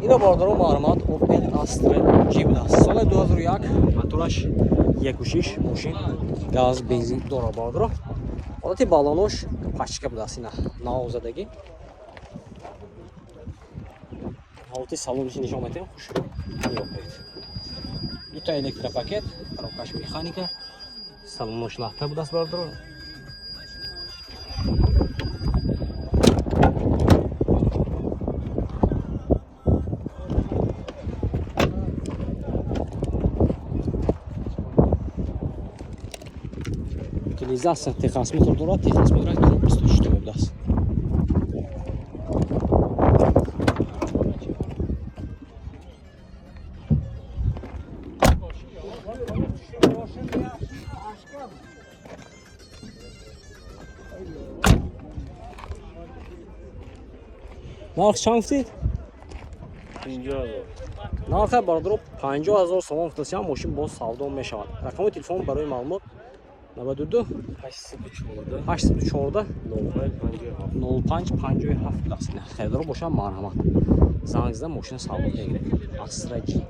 Ина, бародаро, марҳамат, Opel Astra G будааст, соли 2001, мотораш 1,6, мошин газ, бензин дора, бародаро. Ҳолати баллонош пачка будааст, ина навзадагӣ. Ҳолати салониши нишон метиҳем, хуш нигоҳ кунед. Дута электропакет, коробкаш механика, салонош лахта будааст, бародаро. Утилизация, техосмотр дорад, техосмотр 24 будааст. Нарх чанд гуфтед? 50 000. Нарха, бародаро, 50 000 сомон гуфтасиам, мошин боз савдо мешавад. Рақами телефон барои маълумот: 92 814 814 05 57. 05 57 будааст. Харидоро бошад, марҳамат, занг зада, мошина савдо мегиред. Астра G.